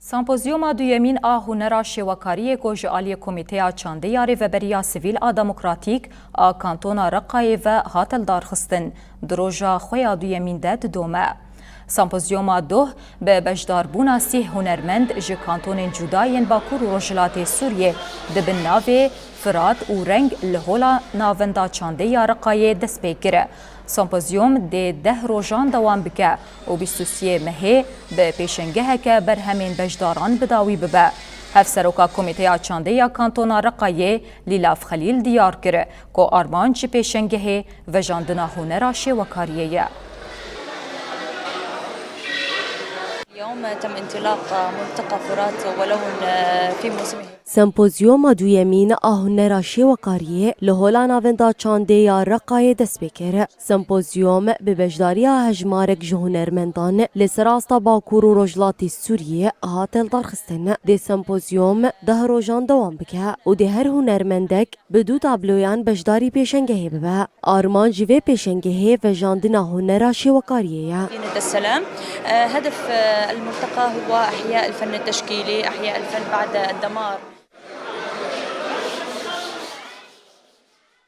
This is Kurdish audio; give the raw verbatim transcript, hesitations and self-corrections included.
Sempozyoma duyemîn a hunera şêwekariyê ku ji aliyê Komîteya Çandê ya Rêveberiya Sivîl a Demokratîk a Kantona Reqayê ve hate lidarxistin, di roja xwe ya duyemîn de didome. Sempozyoma doh bi beşdarbûna sîh hunermend ji kantonên cuda yên Bakur û Rojhilatê Sûriyê di bin navê Firat û Reng li Hola Navenda Çandê ya Reqayê dest pê kir. Sempozyom dê deh rojan dewam bike û bîst û sê mehê bi pêşengeheke berhemên beşdaran bi dawî bibe. Hevseroka Komîteya Çandê ya Kantona Reqayê Lîlav Xelîl diyar kir ku armanc ji pêşengehê vejandina hunera şêwekariyê ye. اليوم تم انطلاق ملتقى فرات ولون في موسمه. Sempozyoma duyemîn a hunera şêwekariyê li Hola Navenda Çandê ya Reqayê dest pê kir. Sempozyom bi beşdariya hejmarek ji hunermendan li ser asta Bakur û Rojhilatê Sûriyê hate lidarxistin. Dê sempozyom deh rojan dewam bike û dê her hunermendek bi du tabloyan beşdarî pêşengehê bibe. Armanc ji vê pêşengehê vejandina hunera şêwekariyê ye. مدينة السلام. آه، هدف، آه، الملتقى هو إحياء الفن التشكيلي، إحياء الفن بعد الدمار.